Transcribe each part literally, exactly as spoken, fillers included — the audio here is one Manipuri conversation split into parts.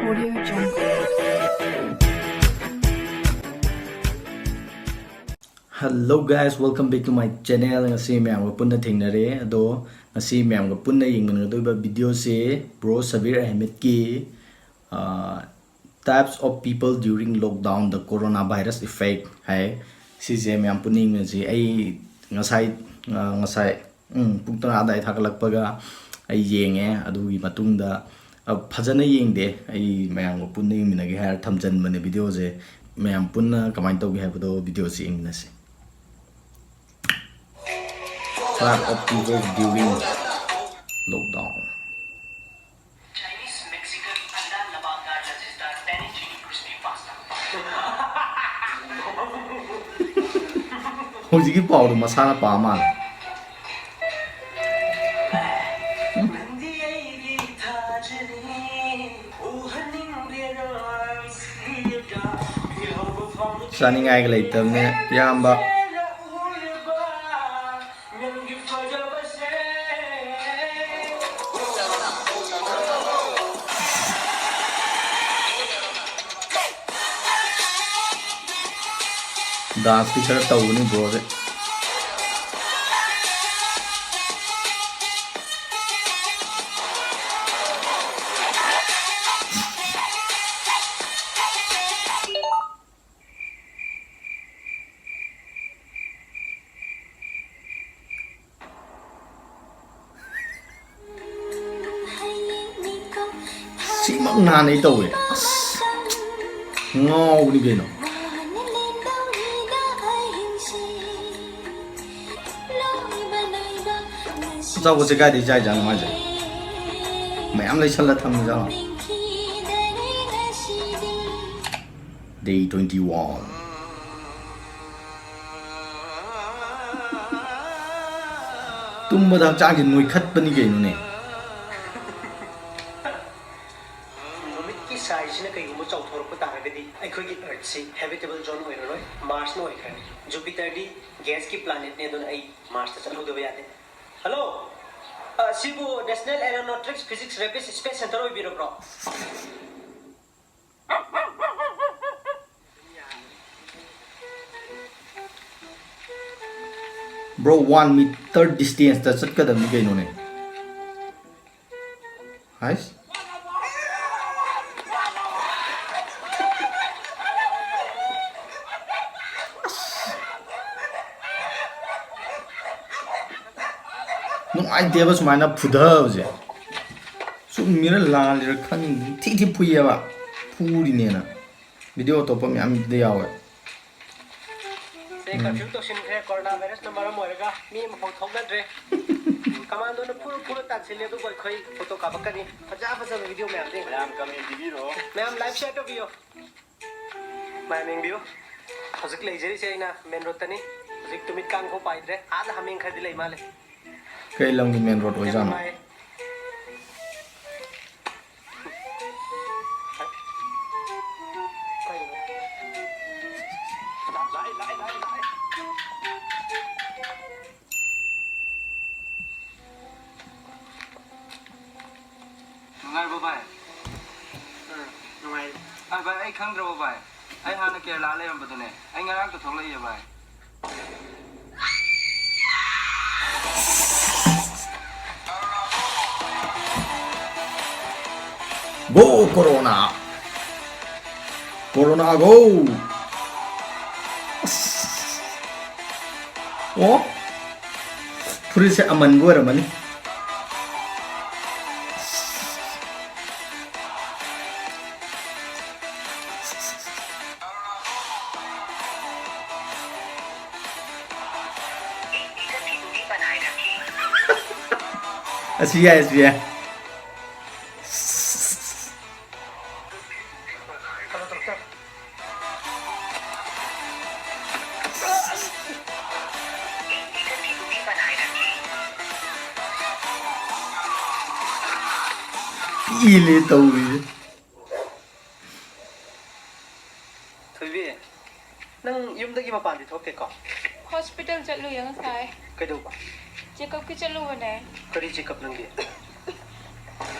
Audio Jungle. Hello guys, welcome back to my channel. ꯉꯁꯤ ꯃꯌꯥꯝꯒ ꯄꯨꯟꯅ ꯊꯦꯡꯅꯔꯦ꯫ ꯑꯗꯣ ꯉꯁꯤ ꯃꯌꯥꯝꯒ ꯄꯨꯟꯅ ꯌꯦꯡꯃꯤꯟꯅꯒꯗꯧꯔꯤꯕ videoꯁꯦ Bro Sabir Ahmedꯀꯤ, ꯑ, Types of People During Lockdown, The Coronavirus Effect ꯍꯥꯏ꯫ ꯁꯤꯁꯦ ꯃꯌꯥꯝ ꯄꯨꯟꯅ ꯌꯦꯡꯃꯤꯟꯅꯁꯤ꯫ ꯑꯩ ꯉꯁꯥꯏ, ꯑ, ꯉꯁꯥꯏ ꯎꯝ, ꯄꯨꯡ ꯇꯔꯥ ꯑꯗꯥꯏ ꯊꯥꯒꯠꯂꯛꯄꯒ ꯑꯩ ꯌꯦꯡꯉꯦ꯫ ꯑꯗꯨꯒꯤ ꯃꯇꯨꯡꯗ, ꯑ, ꯐꯖꯅ ꯌꯦꯡꯗꯦ꯫ ꯑꯩ ꯃꯌꯥꯝꯒ ꯄꯨꯟꯅ ꯌꯦꯡꯃꯤꯟꯅꯒꯦ ꯍꯥꯏꯔ ꯊꯝꯖꯟꯕꯅꯦ videoꯁꯦ꯫ ꯃꯌꯥꯝ ꯄꯨꯟꯅ ꯀꯃꯥꯏꯅ ꯇꯧꯒꯦ ꯍꯥꯏꯕꯗꯣ videoꯁꯦ ꯌꯦꯡꯃꯤꯟꯅꯁꯤ꯫ Type of People During Lockdown. Chinese Mexican अंडा लबाबदार लजीजदार टैनी चीनी क्रिस्पी पास्ता। ꯍꯧꯖꯤꯛꯀꯤ ꯄꯥꯎꯗꯣ ꯃꯁꯥꯅ ꯄꯥ ꯃꯥꯜꯂꯦ꯫ ꯆꯥꯅꯤꯡꯉꯥꯏꯒ ꯂꯩꯇꯕꯅꯦ, ꯏꯌꯥꯝꯕ꯫ Danceꯇꯤ ꯈꯔ ꯇꯧꯕꯅꯤ broꯁꯦ꯫ ꯁꯤꯃꯛ ꯅꯍꯥꯟ ꯑꯩ ꯇꯧꯋꯦ꯫ ꯑꯁ, ꯉꯥꯎꯕꯅꯤ ꯀꯩꯅꯣ꯫ ꯑꯆꯥꯄꯣꯠꯁꯦ ꯀꯥꯏꯗꯩ ꯆꯥꯏꯖꯥꯠꯅꯣ ꯃꯥꯏꯁꯦ? ꯃꯌꯥꯝ ꯂꯩꯁꯜꯂ ꯊꯝꯃꯤꯖꯥꯠꯂꯣ? Day twenty-one. ꯇꯨꯝꯕꯗ ꯍꯛꯆꯥꯡꯁꯦ ꯅꯣꯏꯈꯠꯄꯅꯤ ꯀꯩꯅꯣꯅꯦ꯫ ꯅꯨꯃꯤꯠꯀꯤ ꯁꯥꯏꯖꯁꯤꯅ ꯀꯩꯒꯨꯝꯕ ꯆꯥꯎꯊꯣꯔꯛꯄ ꯇꯥꯔꯒꯗꯤ ꯑꯩꯈꯣꯏꯒꯤ Earthꯁꯤ habitable zone ꯑꯣꯏꯔꯔꯣꯏ, Marsꯅ ꯑꯣꯏꯈ꯭ꯔꯅꯤ꯫ Jupiterꯗꯤ gasꯀꯤ planetꯅꯦ, ꯑꯗꯨꯅ ꯑꯩ Marsꯇ ꯆꯠꯍꯧꯗꯕ ꯌꯥꯗꯦ꯫ Hello, ꯑ, ꯁꯤꯕꯨ National Aeronautics Physics Rapid Space Center ꯑꯣꯏꯕꯤꯔꯕ꯭ꯔꯣ? Bro, one meter distance ꯇ ꯆꯠꯀꯗꯕꯅꯤ ꯀꯩꯅꯣꯅꯦ꯫ ꯍꯥꯏꯁ꯫ ꯑꯁ꯫ ꯅꯨꯡꯉꯥꯏꯇꯦꯕ ꯁꯨꯃꯥꯏꯅ ꯐꯨꯊꯕꯁꯦ꯫ ꯆꯨꯝꯃꯤꯔ ꯂꯥꯜꯂꯤꯔ ꯈꯪꯗꯦ꯫ ꯊꯤ ꯊꯤ ꯐꯨꯏꯌꯦꯕ꯫ ꯐꯨꯔꯤꯅꯦꯅ꯫ ꯚꯤꯗꯤꯑꯣ ꯑꯇꯣꯞꯄ ꯃꯌꯥꯝꯗ ꯌꯥꯎꯋꯦ꯫ ꯁꯦ, ꯎꯝ꯫ Curfew ꯇꯧꯁꯤꯟꯈ꯭ꯔꯦ꯫ ꯀꯣꯔꯣꯅꯥ ꯚꯥꯏꯔꯁꯅ ꯃꯔꯝ ꯑꯣꯏꯔꯒ ꯃꯤ ꯑꯃꯐꯥꯎ ꯊꯣꯛꯅꯗ꯭ꯔꯦ꯫ ꯀꯃꯥꯟꯗꯣꯅ ꯐꯨꯔ ꯐꯨꯔ ꯇꯥꯟꯁꯤꯜꯂꯦ, ꯑꯗꯨꯕꯨ ꯑꯩꯈꯣꯏ ꯐꯣꯇꯣ ꯀꯥꯞꯄꯛꯀꯅꯤ꯫ ꯐꯖ ꯐꯖꯕ ꯚꯤꯗꯤꯑꯣ ꯃꯌꯥꯝꯗꯤ꯫ ꯃꯌꯥꯝ ꯀꯃꯦꯟ ꯄꯤꯕꯤꯔꯣ꯫ ꯃꯌꯥꯝ ꯂꯥꯏꯚ ꯁꯤꯌꯔ ꯇꯧꯕꯤꯌꯣ꯫ ꯃꯌꯥꯝ ꯌꯦꯡꯕꯤꯌꯨ꯫ ꯍꯧꯖꯤꯛ ꯂꯩꯖꯔꯤꯁꯦ ꯑꯩꯅ ꯃꯦꯟ ꯔꯣꯗꯇꯅꯤ꯫ ꯍꯧꯖꯤꯛ ꯇꯨꯃꯤꯠ ꯀꯥꯡ ꯐꯥꯎ ꯄꯥꯏꯗ꯭ꯔꯦ꯫ ꯑꯥꯗ ꯍꯥꯃꯦꯡ ꯈꯔꯗꯤ ꯂꯩ ꯃꯥꯜꯂꯦ꯫ ꯀꯩ ꯂꯝꯒꯤ ꯃꯦꯟ ꯔꯣꯗ ꯌꯥꯝ ꯑꯣꯏꯖꯥꯠꯅꯣ? ꯅꯨꯡꯉꯥꯏ꯫ ꯅꯨꯡꯉꯥꯏꯔꯤꯕꯣ ꯚꯥꯏ? ꯎꯝ, ꯅꯨꯡꯉꯥꯏꯔꯤ꯫ ꯑ, ꯚꯥꯏ, ꯑꯩ ꯈꯪꯗ꯭ꯔꯕꯣ ꯚꯥꯏ? ꯑꯩ ꯍꯥꯟꯅ ꯀꯦꯔꯂꯥ ꯂꯩꯔꯝꯕꯗꯨꯅꯦ꯫ ꯑꯩ ꯉꯔꯥꯡꯇ ꯊꯣꯛꯂꯛꯏꯌꯦ ꯚꯥꯏ꯫ Go Corona! Corona go! ꯑꯁ! ꯑꯣ! ꯐꯨꯔꯤꯠꯁꯦ ꯑꯃꯟꯕ ꯑꯣꯏꯔꯝꯃꯅꯤ꯫ ꯑꯁꯤ ꯌꯥꯏ, ꯑꯁꯤ ꯌꯥꯏ꯫ ꯄꯤꯛꯏꯅꯦ ꯇꯧꯔꯤꯁꯦ꯫ ꯊꯣꯏꯕꯤ, ꯅꯪ ꯌꯨꯝꯗꯒꯤ ꯃꯄꯥꯟꯗꯤ ꯊꯣꯛꯇꯦꯀꯣ? ꯍꯣꯁꯄꯤꯇꯥꯜ ꯆꯠꯂꯨꯏꯌꯦ ꯉꯁꯥꯏ꯫ ꯀꯩꯗꯧꯕ? ꯆꯦꯛꯑꯞꯀꯤ ꯆꯠꯂꯨꯕꯅꯦ꯫ ꯀꯔꯤ ꯆꯦꯛꯑꯞ ꯅꯪꯒꯤ?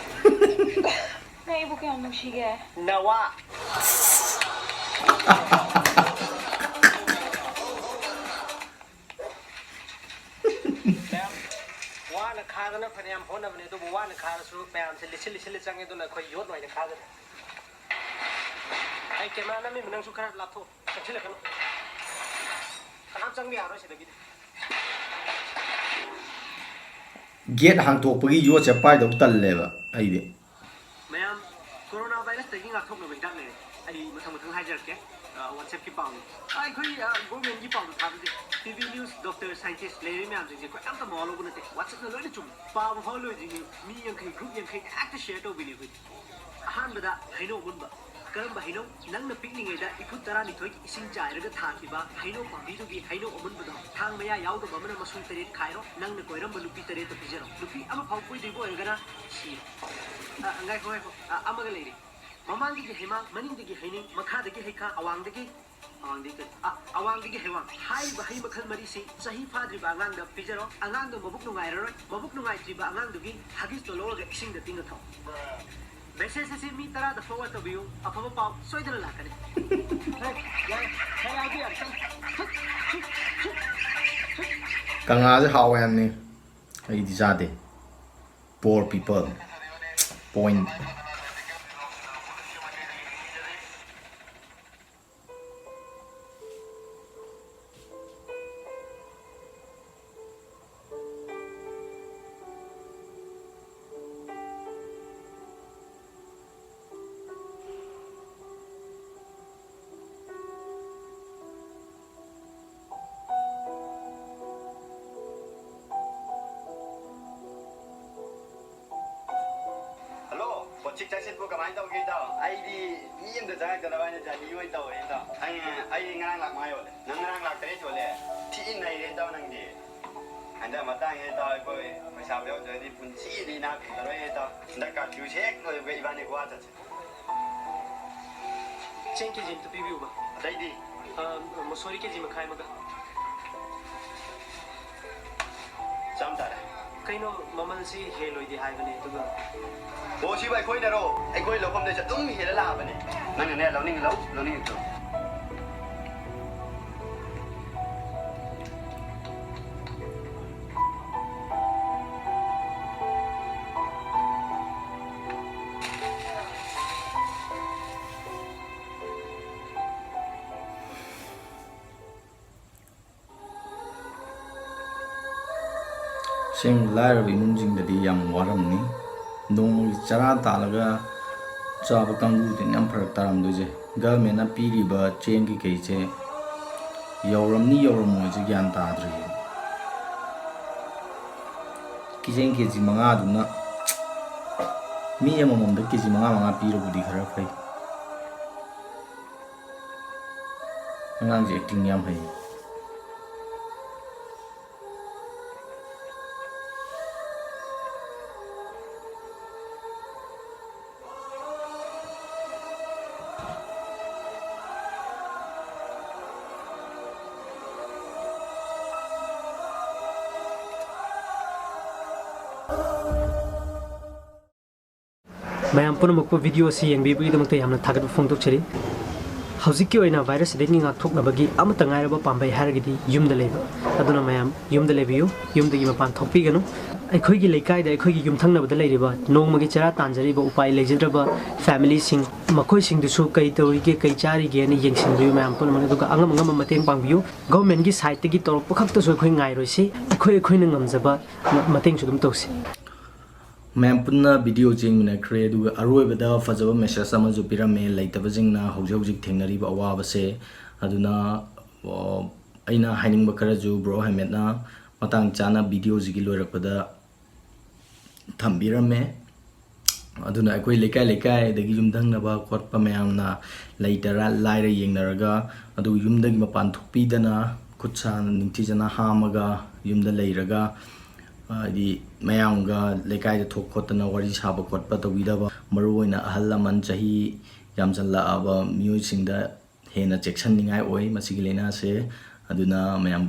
ꯑꯩꯕꯨ ꯀꯌꯥꯝ ꯅꯨꯡꯁꯤꯒꯦ? ꯅꯋꯥ꯫ ꯃꯌꯥꯝ ꯋꯥꯅ ꯈꯥꯗꯅ ꯐꯅꯌꯥꯝ ꯍꯣꯠꯅꯕꯅꯦ, ꯑꯗꯨꯕꯨ ꯋꯥꯅ ꯈꯥꯔꯁꯨ ꯃꯌꯥꯝꯁꯦ ꯂꯤꯠꯁꯤꯜ ꯂꯤꯠꯁꯤꯜꯂ ꯆꯪꯉꯦ, ꯑꯗꯨꯅ ꯑꯩꯈꯣꯏ ꯌꯣꯠ ꯑꯣꯏꯅ ꯈꯥꯒꯗ꯭ꯔꯦ꯫ ꯑꯩ ꯀꯦꯃꯦꯔꯥ ꯅꯝꯃꯤꯕ, ꯅꯪꯁꯨ ꯈꯔ ꯂꯥꯞꯊꯣꯛ, ꯆꯪꯁꯤꯜꯂꯛꯀꯅꯨ꯫ ꯀꯅꯥꯝ ꯆꯪꯕ ꯌꯥꯔꯣꯏ ꯁꯤꯗꯒꯤꯗꯤ꯫ ꯒꯦꯠ ꯍꯥꯡꯇꯣꯛꯄꯒꯤ ꯌꯣꯠꯁꯦ ꯄꯥꯏꯗꯧ ꯇꯜꯂꯦꯕ ꯑꯩꯗꯤ꯫ ꯃꯌꯥꯝ, ꯀꯣꯔꯣꯅꯥ ꯚꯥꯏꯔꯁꯇꯒꯤ ꯉꯥꯛꯊꯣꯛꯅꯕ ꯍꯤꯗꯥꯛ ꯂꯩꯔꯦ꯫ ꯑꯩ ꯃꯊꯪ ꯃꯊꯪ ꯍꯥꯏꯖꯔꯛꯀꯦ꯫ ꯑ, WhatsApp-ꯀꯤ ꯄꯥꯎꯅꯤ꯫ ꯑ, ꯑꯩꯈꯣꯏ, ꯑ, government-ꯀꯤ ꯄꯥꯎꯗꯣ ꯊꯥꯕꯁꯦ, T V news, doctor, scientist ꯂꯩꯔꯤꯕ ꯃꯌꯥꯝꯁꯤꯡꯁꯦ ꯑꯩꯈꯣꯏ ꯑꯝꯇ ꯃꯋꯥ ꯂꯧꯕ ꯅꯠꯇꯦ꯫ WhatsApp-ꯅ ꯂꯣꯏꯅ ꯆꯨꯝꯃꯤ꯫ ꯄꯥꯕ ꯐꯥꯎ ꯂꯣꯏꯗ꯭ꯔꯤꯉꯩ ꯃꯤ ꯌꯥꯡꯈꯩ, group ꯌꯥꯡꯈꯩ ꯍꯦꯛꯇ share ꯇꯧꯕꯤꯅꯦ ꯑꯩꯈꯣꯏꯗꯤ꯫ ꯑꯍꯥꯟꯕꯗ ꯍꯩꯅꯧ ꯑꯃꯨꯟꯕ꯫ ꯀꯔꯝꯕ ꯍꯩꯅꯧ? ꯅꯪꯅ ꯄꯤꯛꯂꯤꯉꯩꯗ ꯏꯐꯨꯠ ꯇꯔꯥꯅꯤꯊꯣꯏꯒꯤ ꯏꯁꯤꯡ ꯆꯥꯏꯔꯒ ꯊꯥꯈꯤꯕ ꯍꯩꯅꯧ ꯄꯥꯝꯕꯤꯗꯨꯒꯤ ꯍꯩꯅꯧ ꯑꯃꯨꯟꯕꯗꯣ꯫ ꯊꯥꯡ ꯃꯌꯥ ꯌꯥꯎꯗꯕ ꯑꯃꯅ ꯃꯁꯨꯡ ꯇꯔꯦꯠ ꯈꯥꯏꯔꯣ, ꯅꯪꯅ ꯀꯣꯏꯔꯝꯕ ꯅꯨꯄꯤ ꯇꯔꯦꯠꯇ ꯄꯤꯖꯔꯣ꯫ ꯅꯨꯄꯤ ꯑꯃꯐꯥꯎ ꯀꯣꯏꯗ꯭ꯔꯤꯕ ꯑꯣꯏꯔꯒꯅ ꯁꯤꯔꯣ꯫ ꯑ, ꯉꯥꯏꯈꯣ, ꯉꯥꯏꯈꯣ꯫ ꯑ, ꯑꯃꯒ ꯂꯩꯔꯤ꯫ ꯃꯃꯥꯡꯗꯒꯤ ꯍꯩꯃꯥꯡ, ꯃꯅꯤꯡꯗꯒꯤ ꯍꯩꯅꯤꯡ, ꯃꯈꯥꯗꯒꯤ ꯍꯩꯈꯥ, ꯑꯋꯥꯡꯗꯒꯤ, ꯑꯋꯥꯡꯗꯒꯤ ꯀꯔꯤ? ꯑ, ꯑꯋꯥꯡꯗꯒꯤ ꯍꯩꯋꯥꯡ꯫ ꯍꯥꯏꯔꯤꯕ ꯍꯩ ꯃꯈꯜ ꯃꯔꯤꯁꯤ ꯆꯍꯤ ꯐꯥꯗ꯭ꯔꯤꯕ ꯑꯉꯥꯡꯗ ꯄꯤꯖꯔꯣ꯫ ꯑꯉꯥꯡꯗꯣ ꯃꯕꯨꯛ ꯅꯨꯡꯉꯥꯏꯔꯔꯣꯏ꯫ ꯃꯕꯨꯛ ꯅꯨꯡꯉꯥꯏꯇ꯭ꯔꯤꯕ ꯑꯉꯥꯡꯗꯨꯒꯤ ꯍꯒꯤꯁꯇꯣ ꯂꯧꯔꯒ ꯏꯁꯤꯡꯗ ꯇꯤꯡꯉ ꯊꯛꯑꯣ꯫ Message ꯑꯁꯤ ꯃꯤ ꯇꯔꯥꯗ forward ꯇꯧꯕꯤꯌꯨ꯫ ꯑꯐꯕ ꯄꯥꯎ ꯁꯣꯏꯗꯅ ꯂꯥꯛꯀꯅꯤ꯫ ꯍꯦ, ꯌꯥꯔꯦ꯫ ꯍꯦ, ꯌꯥꯔꯦ, ꯌꯥꯔꯦ꯫ ꯀꯪꯂꯥꯁꯦ ꯍꯥꯎꯋꯦ ꯍꯥꯏꯕꯅꯤ, ꯑꯩꯗꯤ ꯆꯥꯗꯦ꯫ Poor people. Point. Hello, ꯄꯣꯠꯁꯤꯠ ꯆꯠꯁꯤꯠꯄꯨ ꯀꯃꯥꯏꯅ ꯇꯧꯒꯦ, ꯏꯇꯥꯎ? ꯑꯩꯗꯤ ꯃꯤ ꯑꯝꯇ ꯆꯪꯉꯛꯇꯅꯕ ꯍꯥꯏꯅ ꯖꯥꯂꯤ ꯑꯣꯏꯅ ꯇꯧꯔꯦ, ꯏꯇꯥꯎ꯫ ꯑꯩ, ꯑꯩ ꯉꯔꯥꯡ ꯂꯥꯛ ꯃꯉꯥ ꯌꯣꯜꯂꯦ꯫ ꯅꯪ ꯉꯔꯥꯡ ꯂꯥꯛ ꯇꯔꯦꯠ ꯌꯣꯜꯂꯦ? ꯊꯤ ꯅꯩꯔꯦ, ꯏꯇꯥꯎ, ꯅꯪꯗꯤ꯫ ꯍꯟꯗꯛ ꯃꯇꯥꯡꯁꯦ, ꯏꯇꯥꯎ, ꯑꯩꯈꯣꯏ ꯄꯩꯁꯥ ꯌꯥꯎꯗ꯭ꯔꯗꯤ ꯄꯨꯟꯁꯤꯗꯤ ꯏꯅꯥꯛ ꯈꯨꯜꯂꯔꯣꯏ, ꯏꯇꯥꯎ꯫ ꯍꯟꯗꯛ curfew-ꯁꯦ ꯍꯦꯛ ꯂꯣꯏꯕꯒ ꯏꯕꯥꯅꯤ ꯒꯣꯋꯥ ꯆꯠꯁꯦ꯫ ꯆꯦꯡ ꯀꯦꯖꯤ ꯑꯝꯇ ꯄꯤꯕꯤꯌꯨꯕ꯫ ꯑꯇꯩꯗꯤ? ꯑ, ꯃꯨꯁꯣꯔꯤ ꯀꯦꯖꯤ ꯃꯈꯥꯏ ꯑꯃꯒ꯫ ꯆꯥꯝ ꯇꯥꯔꯦ꯫ ꯀꯩꯅꯣ, ꯃꯃꯜꯁꯤ ꯍꯦꯜꯂꯣꯏꯗꯤ ꯍꯥꯏꯕꯅꯦ, ꯑꯗꯨꯒ ꯍꯣ, ꯁꯤꯕꯨ ꯑꯩꯈꯣꯏꯅꯔꯣ? ꯑꯩꯈꯣꯏ ꯂꯧꯐꯝꯗꯩꯁꯨ ꯑꯗꯨꯝ ꯍꯦꯜꯂ ꯂꯥꯛꯑꯕꯅꯦ꯫ ꯅꯪꯅꯅꯦ, ꯂꯧꯅꯤꯡ ꯂꯧ, ꯂꯧꯅꯤꯡ ꯂꯧ꯫ ꯑꯁꯦꯡꯕ ꯂꯥꯏꯔꯕ ꯏꯃꯨꯡꯁꯤꯡꯗꯗꯤ ꯌꯥꯝ ꯋꯥꯔꯝꯅꯤ꯫ ꯅꯣꯡꯃꯒꯤ ꯆꯔꯥ ꯇꯥꯜꯂꯒ ꯆꯥꯕ ꯀꯥꯡꯕꯨꯗꯨꯅ ꯌꯥꯝ ꯐꯔꯛ ꯇꯥꯔꯝꯗꯣꯏꯁꯦ꯫ ꯒꯚꯔꯟꯃꯦꯟꯠꯅ ꯄꯤꯔꯤꯕ ꯆꯦꯡ ꯀꯩꯀꯩꯁꯦ ꯌꯧꯔꯝꯅꯤ ꯌꯧꯔꯝꯃꯣꯏꯁꯦ ꯒ꯭ꯌꯥꯟ ꯇꯥꯗ꯭ꯔꯤꯌꯦ꯫ ꯆꯦꯡ ꯀꯦ ꯖꯤ ꯃꯉꯥꯗꯨꯅ ꯃꯤ ꯑꯃꯃꯝꯗ ꯀꯦ ꯖꯤ ꯃꯉꯥ ꯃꯉꯥ ꯄꯤꯔꯕꯨꯗꯤ ꯈꯔ ꯐꯩ꯫ ꯑꯉꯥꯡꯁꯦ ꯑꯦꯛꯇꯤꯡ ꯌꯥꯝ ꯍꯩ꯫ ꯃꯌꯥꯝ ꯄꯨꯝꯅꯃꯛꯄꯨ ꯚꯤꯗꯤꯑꯣ ꯑꯁꯤ ꯌꯦꯡꯕꯤꯕꯒꯤꯗꯃꯛꯇ ꯌꯥꯝꯅ ꯊꯥꯒꯠꯄ ꯐꯣꯡꯗꯣꯛꯆꯔꯤ꯫ ꯍꯧꯖꯤꯛꯀꯤ ꯑꯣꯏꯅ ꯚꯥꯏꯔꯁ ꯑꯁꯤꯗꯒꯤ ꯉꯥꯛꯊꯣꯛꯅꯕꯒꯤ ꯑꯃꯠꯇ ꯉꯥꯏꯔꯕ ꯄꯥꯝꯕꯩ ꯍꯥꯏꯔꯒꯗꯤ ꯌꯨꯝꯗ ꯂꯩꯕ꯫ ꯑꯗꯨꯅ ꯃꯌꯥꯝ ꯌꯨꯝꯗ ꯂꯩꯕꯤꯌꯨ, ꯌꯨꯝꯗꯒꯤ ꯃꯄꯥꯟ ꯊꯣꯛꯄꯤꯒꯅꯨ꯫ ꯑꯩꯈꯣꯏꯒꯤ ꯂꯩꯀꯥꯏꯗ, ꯑꯩꯈꯣꯏꯒꯤ ꯌꯨꯝꯊꯪꯅꯕꯗ ꯂꯩꯔꯤꯕ ꯅꯣꯡꯃꯒꯤ ꯆꯔꯥ ꯇꯥꯟꯖꯔꯤꯕ ꯎꯄꯥꯏ ꯂꯩꯖꯗ꯭ꯔꯕ ꯐꯦꯃꯤꯂꯤꯁꯤꯡ, ꯃꯈꯣꯏꯁꯤꯡꯗꯨꯁꯨ ꯀꯩ ꯇꯧꯔꯤꯒꯦ, ꯀꯩ ꯆꯥꯔꯤꯒꯦꯅ ꯌꯦꯡꯁꯤꯟꯕꯤꯌꯨ ꯃꯌꯥꯝ ꯄꯨꯝꯅꯃꯛ, ꯑꯗꯨꯒ ꯑꯉꯝ ꯑꯉꯝꯕ ꯃꯇꯦꯡ ꯄꯥꯡꯕꯤꯌꯨ꯫ ꯒꯚꯔꯟꯃꯦꯟꯠꯀꯤ ꯁꯥꯏꯠꯇꯒꯤ ꯇꯧꯔꯛꯄ ꯈꯛꯇꯁꯨ ꯑꯩꯈꯣꯏ ꯉꯥꯏꯔꯣꯏꯁꯤ, ꯑꯩꯈꯣꯏ ꯑꯩꯈꯣꯏꯅ ꯉꯝꯖꯕ ꯃ-, ꯃꯇꯦꯡꯁꯨ ꯑꯗꯨꯝ ꯇꯧꯁꯤ꯫ ꯃꯌꯥꯝ ꯄꯨꯟꯅ ꯚꯤꯗꯤꯑꯣꯁꯦ ꯌꯦꯡꯃꯤꯟꯅꯈ꯭ꯔꯦ, ꯑꯗꯨꯒ ꯑꯔꯣꯏꯕꯗ ꯐꯖꯕ ꯃꯦꯁꯦꯖ ꯑꯃꯁꯨ ꯄꯤꯔꯝꯃꯦ, ꯂꯩꯇꯕꯁꯤꯡꯅ ꯍꯧꯖꯤꯛ ꯍꯧꯖꯤꯛ ꯊꯦꯡꯅꯔꯤꯕ ꯑꯋꯥꯕꯁꯦ꯫ ꯑꯗꯨꯅ, ꯑ, ꯑꯩꯅ ꯍꯥꯏꯅꯤꯡꯕ ꯈꯔꯁꯨ ꯕ꯭ꯔꯣ ꯍꯦꯃꯦꯠꯅ ꯃꯇꯥꯡ ꯆꯥꯅ ꯚꯤꯗꯤꯑꯣꯁꯤꯒꯤ ꯂꯣꯏꯔꯛꯄꯗ ꯊꯝꯕꯤꯔꯝꯃꯦ꯫ ꯑꯗꯨꯅ ꯑꯩꯈꯣꯏ ꯂꯩꯀꯥꯏ ꯂꯩꯀꯥꯏꯗꯒꯤ ꯌꯨꯝꯊꯪꯅꯕ ꯈꯣꯠꯄ ꯃꯌꯥꯝꯅ ꯂꯩꯇꯔ ꯂꯥꯏꯔ ꯌꯦꯡꯅꯔꯒ, ꯑꯗꯨ ꯌꯨꯝꯗꯒꯤ ꯃꯄꯥꯟ ꯊꯣꯛꯄꯤꯗꯅ, ꯈꯨꯠ ꯁꯥ ꯅꯤꯡꯊꯤꯖꯅ ꯍꯥꯝꯃꯒ ꯌꯨꯝꯗ ꯂꯩꯔꯒ, ꯍꯥꯏꯗꯤ ꯃꯌꯥꯝꯒ ꯂꯩꯀꯥꯏꯗ ꯊꯣꯛ ꯈꯣꯠꯇꯅ ꯋꯥꯔꯤ ꯁꯥꯕ ꯈꯣꯠꯄ ꯇꯧꯕꯤꯗꯕ, ꯃꯔꯨꯑꯣꯏꯅ ꯑꯍꯜ ꯂꯃꯟ ꯆꯍꯤ ꯌꯥꯝꯁꯤꯜꯂꯛꯑꯕ ꯃꯤꯑꯣꯏꯁꯤꯡꯗ ꯍꯦꯟꯅ ꯆꯦꯛꯁꯤꯟꯅꯤꯡꯉꯥꯏ ꯑꯣꯏ ꯃꯁꯤꯒꯤ ꯂꯥꯏꯅꯥꯁꯦ꯫ ꯑꯗꯨꯅ ꯃꯌꯥꯝ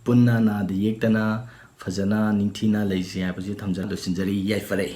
ꯄꯨꯟꯅ ꯅꯥꯗ ꯌꯦꯛꯇꯅ ꯐꯖꯅ ꯅꯤꯡꯊꯤꯅ ꯂꯩꯁꯤ ꯍꯥꯏꯕꯁꯤ ꯊꯝꯖ ꯂꯣꯏꯁꯤꯟꯖꯔꯤ꯫ ꯌꯥꯏꯐꯔꯦ꯫